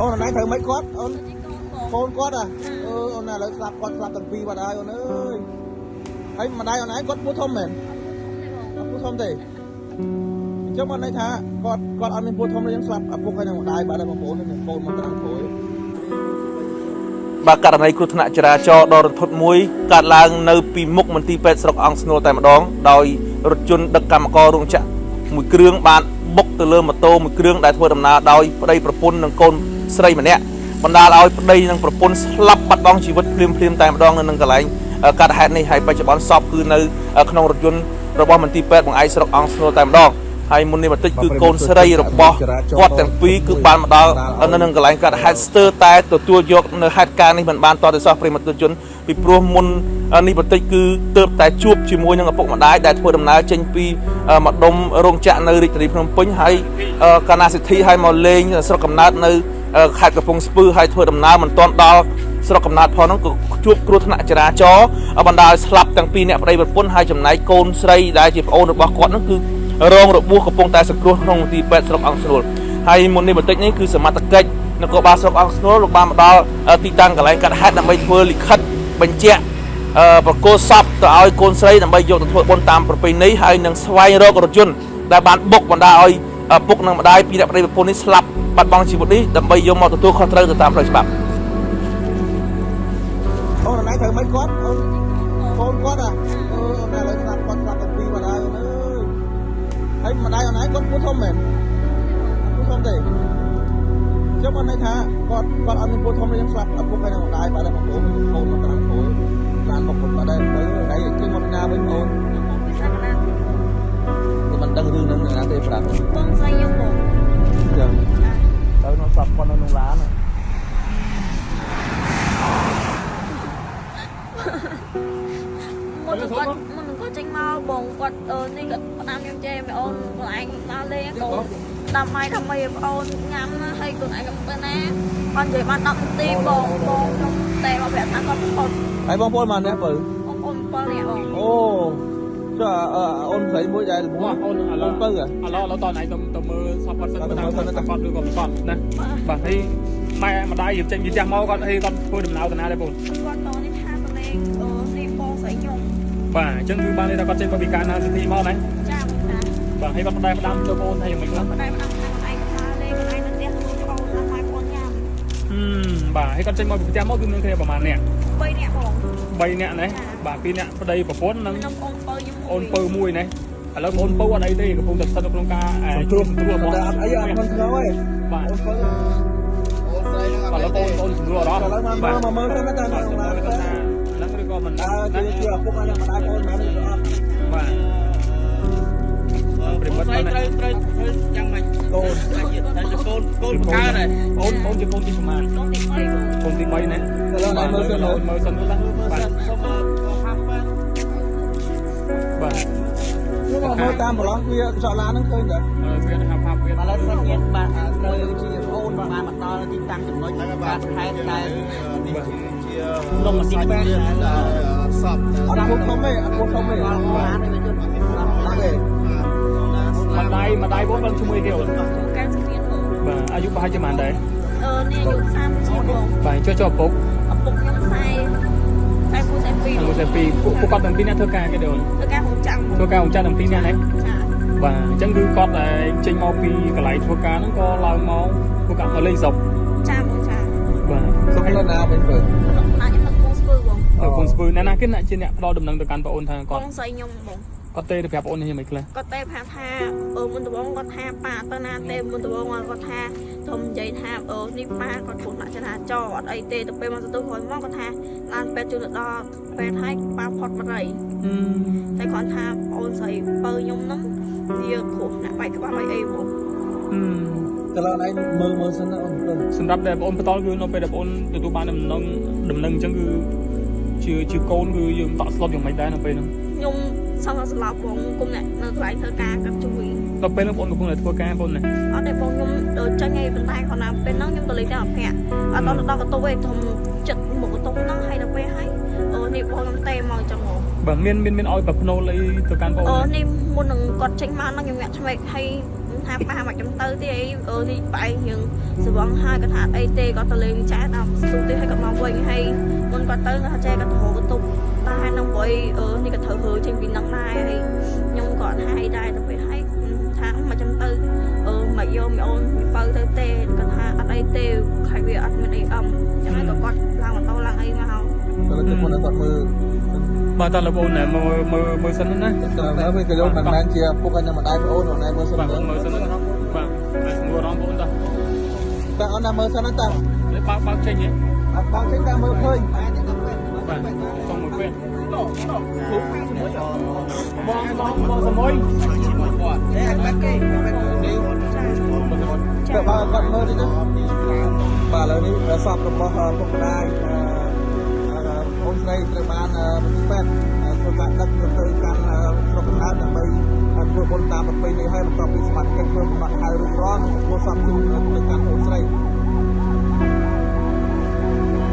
អូនណៃត្រូវមិនគាត់អូន កូនគាត់អាអឺអូនណាឥឡូវស្លាប់គាត់ស្លាប់ទាំងពីរបាត់ហើយអូនអើយហើយម្ដាយអូនឯងគាត់ពោះធំមែនអត់ពោះធំទេអញ្ចឹងបានន័យថាគាត់គាត់អត់មានពោះធំទេអញ្ចឹងស្លាប់ឪពុកហើយនឹងម្ដាយបាត់ហើយបងប្អូននេះកូនមកត្រាំក្រួយ បាទករណីគ្រោះថ្នាក់ចរាចរណ៍ដ៏រន្ធត់មួយកើតឡើងនៅពីមុខមន្ទីរពេទ្យស្រុកអង្គស្នួលតែម្ដងដោយរថយន្តដឹកកម្មកររោងចក្រមួយគ្រឿងបានបុកទៅលើម៉ូតូមួយគ្រឿងដែលធ្វើដំណើរដោយប្តីប្រពន្ធនិងកូនស្រីម្នាក់បណ្ដាលឲ្យប្តីនិងប្រពន្ធស្លាប់បាត់បង់ជីវិតភ្លាមៗតែម្ដងនៅនឹងកន្លែងកើតហេតុនេះហើយបច្ចុប្បន្នសពគឺនៅក្នុងរថយន្តរបស់មន្ទីរពេទ្យបង្អែកស្រុកអង្គស្នួលតែម្ដងហើយមុននេះបន្តិចគឺកូនស្រីរបស់គាត់ទាំងពីរគឺបានមកដល់នៅនឹងកន្លែងកើតហេតុស្ទើរតែទទួលយកនៅហេតុការណ៍នេះមិនបានតទៅសោះប្រិយមិត្តជនពីព្រោះមុននេះបន្តិចគឺទើបតែជួបជាមួយនឹងឪពុកម្ដាយដែលធ្វើដំណើរចេញពីម្ដុំរោងចក្រនៅរាជធានីភ្នំពេញហើយកាណាសិទ្ធិហើយមកលេងស្រុកកំណើតនៅខេត្តកំពង់ស្ពឺហើយធ្វើដំណើរមិនទាន់ដល់ស្រុកកំណើតផងហ្នឹងក៏ជួបគ្រោះថ្នាក់ចរាចរណ៍បណ្ដាលឲ្យស្លាប់ទាំងពីរអ្នកប្តីប្រពន្ធហើយចំណែកកូនស្រីដែលជាប្អូនរបស់គាត់ហ្នឹងគឺរងរបួសកំពុងតែសង្គ្រោះក្នុងមន្ទីរពេទ្យស្រុកអង្គស្នួលហើយមុននេះបន្តិចនេះគឺសមត្ថកិច្ចនគរបាលស្រុកអង្គស្នួលលោកបានមកដល់ទីតាំងកន្លែងកាត់ហេតុដើម្បីធ្វើលិខិតបញ្ជាក់ប្រគល់សពទៅឲ្យកូនស្រីដើម្បីយកទៅធ្វើបុណ្យតាមប្រពៃណីហើយនឹងស្វែងរករថយន្តដែលបានបុកបណ្ដាលឲ្យពុកនិងម្ដាយពីរអ្នកប្តីប្រពន្ធនេះស្លាប់បាត់បង់ជីវិតនេះដើម្បីយកមកទទួលខុសត្រូវទៅតាមផ្លូវច្បាប់ អូនណៃត្រូវមិនគាត់អូនកូនគាត់អាអឺអូនណាឥឡូវស្លាប់គាត់ស្លាប់ទាំងពីរបាត់ហើយអូនអើយហើយម្ដាយអូនឯងគាត់ពោះធំមែនអត់ពោះធំទេអញ្ចឹងបានន័យថាគាត់គាត់អត់មានពោះធំទេអញ្ចឹងស្លាប់ឪពុកហើយនឹងម្ដាយបាត់ហើយបងប្អូនកូនមកត្រាំក្រួយឡានមកពុតបាត់ហើយបើណៃជិះមកពីណាវិញអូន មកពីសាកណាទីបង គេមិនដឹងរឿងហ្នឹងណាទេប្រាប់ បងស្រីខ្ញុំបង អញ្ចឹងទៅនៅស្លាប់គាត់នៅក្នុងឡាន មុននឹងគាត់មុននឹងគាត់ចេញមកបងគាត់នេះគាត់ផ្ដាំខ្ញុំចេះមីអូនខ្លួនឯងមកលេងកូនដាំបាយថាមីអូនញ៉ាំណាហើយកូនឯងក៏ទៅណាគាត់និយាយបាន10នាទីបងបងខ្ញុំតែមកប្រាប់ថាគាត់ផុត ហើយបងប្អូនមកអ្នកបើ បងប្អូន7នាក់បង អូចុះអូនស្រីមួយដែលល្មម អូនឥឡូវ អូនពៅ ឥឡូវឥឡូវតណៃទៅទៅមើលសពគាត់សិនទៅតាមគាត់ឬក៏មិនគាត់ណាបាទហើយម៉ែម្ដាយរៀបចេញពីផ្ទះមកគាត់អីគាត់ធ្វើដំណើរទៅណាដែរបង គាត់តនេះថាទៅលេងនេះបងស្រីខ្ញុំ បាទអញ្ចឹងគឺបានន័យថាគាត់ចេញមកពីការណាសិទ្ធិមកណា ចាបងចា បាទហើយគាត់ផ្ដែផ្ដាំទៅបងថាយ៉ាងម៉េចខ្លះ ផ្ដែផ្ដាំថាខ្លួនឯងក៏មកលេងខ្លួនឯងនៅផ្ទះទទួលប្អូនដាំបាយប្អូនញ៉ាំ បាទហើយគាត់ចេញមកពីផ្ទះមកគឺមានគ្នាប្រហែលអ្នក 3នាក់បង 3នាក់ណាបាទ2នាក់ប្តីប្រពន្ធនិង ខ្ញុំអូនពៅខ្ញុំ អូនពៅមួយណាឥឡូវអូនពៅអត់អីទេកំពុងតែស្ថិតនៅក្នុងការ សង្គ្រោះ របស់ តែអត់អីអត់មិនស្ងល់ទេ បាទ អូនពៅ អូនស្រីនឹងអ បាទ ត់ ឥឡូវបងអូនសម្រួលអារម្មណ៍ ឥឡូវមកមើលមកមើលសិនណាតាម បាទ ក្នុងឡាន គាត់ថាហ្នឹងឬក៏មិន អើជាឪពុកហើយនឹងម្ដាយអូនមែនឬអត់ បាទប្រិមត្ត ស្រី បាទ ត្រូវត្រូវធ្វើយ៉ាងម៉េច កូន តែជាកូនកូនបង្កើតហើយ អូនអូនជាកូនទីប្រមាណ កូនទី3បង កូនទី3ណា ឥឡូវមើលសិន អូនមើលសិនណាបាទ សូមហាប់ បាទ មកមើលតាមប្រឡងវាកញ្ចក់ឡានហ្នឹងឃើញតើ វាហាប់ហាប់វា ឥឡូវសិនមានបាទទៅជាអូនបានមកដល់ទីតាំងចំណុចបាទខេត្តដែល នេះគឺជា ក្នុងមន្ទីរពេទ្យ សព អត់ពុកធំទេអត់ពុកធំទេ ដល់ឡាននេះជន អត់ទេ ម្ដាយម្ដាយបងគាត់ជួយគេអូន កាំងសៀនបង បាទអាយុប្រហែលជាប៉ុន្មានដែរ នេះអាយុ30ជាងបង បាទចុះចុះឪពុក ឪពុកខ្ញុំ40 41 អាយុ42ពួកពួកគាត់ទាំងពីរអ្នកធ្វើការគេទេអូន ធ្វើការរោងចក្រ ធ្វើការអង្គចាស់ទាំងពីរអ្នកណា ចា បាទអញ្ចឹងគឺគាត់តែចេញមកពីកន្លែងធ្វើការហ្នឹងក៏ឡើងមកធ្វើការមកលេងស្រុក ចាបងចា បាទ សុខនៅណាវិញបើ ក្នុងណាខ្ញុំនៅកំពង់ស្ពឺបង ទៅកូនស្ពឺអ្នកណាគេអ្នកជាអ្នកផ្ដល់ដំណឹងទៅកាន់ប្អូនថាគាត់ កងស្រីខ្ញុំបង គាត់ទេទៅប្រាប់ប្អូននេះយ៉ាងម៉េចខ្លះ គាត់ទេប្រាប់ថាមុនដំបូងគាត់ថាប៉ាទៅណាទេមុនដំបូងគាត់ថាធំនិយាយថានេះប៉ាគាត់គ្រោះថ្នាក់ចរាចរណ៍អត់អីទេទៅពេលមកទទួលក្រោយមកគាត់ថាឡានពេទ្យជួនទៅដល់ពេទ្យហើយប៉ាផុតមកហើយតែគាត់ថាប្អូនស្រីបើខ្ញុំហ្នឹងវាគ្រោះថ្នាក់បែកក្បាលបែកអីបង ឥឡូវឯងមើលមើលសិនណាអូនពៅ សម្រាប់តែបងអូនបន្តគឺនៅពេលដែលបងអូនទទួលបានដំណឹងដំណឹងអញ្ចឹងគឺជាជាកូនគឺយើងតក់ស្លុតយ៉ាងម៉េចដែរនៅពេលហ្នឹង ខ្ញុំសង្ឃស្លាប់បងគុំអ្នកនៅកន្លែងធ្វើការគាត់ជួយ ដល់ពេលហ្នឹងបងអូនកំពុងតែធ្វើការបងណា អត់ទេបងខ្ញុំទៅចាញ់ឯងប៉ុន្តែគាត់ណាពេលហ្នឹងខ្ញុំទៅលេងតែអភ័ក្រអត់ដល់ដល់កន្ទប់ឯងធំចិត្តមកកន្ទប់ហ្នឹងហើយដល់ពេលហើយនេះបងខ្ញុំទេមកអញ្ចឹងហ៎ បាទមានមានមានឲ្យប្រភ្នូលអីទៅកាន់បងអូន នេះមុននឹងគាត់ចេញមកហ្នឹងខ្ញុំញាក់ឆ្មេកហើយ ថាប៉ាមកចាំទៅទេអីអឺនេះបែងយើងសវងហើយគាត់ថាអត់អីទេគាត់ទៅលេងចាស់ដល់ស្ទុះទេហើយគាត់មកវិញហើយមុនគាត់ទៅគាត់ថាចេះគាត់ទៅរកបន្ទប់តែហើយនឹងព្រោះអឺនេះក៏ត្រូវរើចេញពីនឹងដែរហើយខ្ញុំក៏អត់ហើយដែរទៅពេលហើយថាមកចាំទៅអឺមកយកមីអូនមីបើទៅទេគាត់ថាអត់អីទេខែវាអត់មានអីអឹមចឹងហើយក៏គាត់ឡើងម៉ូតូឡើងអីមក ទៅទៅមុនគាត់មើល បាទតើលោកបងណែមើលមើលមើលសិនណា តែវិញក៏យកមិនមែនជាពុកឲ្យនឹងម្ដាយប្អូនអូនឯងមើលសិន បាទមើលសិនណាបាទហើយស្ងួរអារម្មណ៍បងតើ តើអូនណាមើលសិនណាតើ លេបើកបើកចេញហ៎ អត់បើចេញតើមើលឃើញ បាទចង់មួយពេលបងបងបងសមួយ ទេអត់បាត់គេបាត់នេះ តើបើគាត់មើលតិចទៅបាទឥឡូវនេះសពរបស់ពុកម្ដាយអូនស្រីត្រូវបានមន្ទីរពេទ្យធ្វើការដឹកទៅកាន់ស្រុកកំណើតដើម្បីធ្វើបុណ្យតាមប្រពៃណីហើយបន្ទាប់ពីសមាជិកធ្វើកំណត់ហៅរួចរាល់នឹងធ្វើសពជូនទៅកាន់អូនស្រី។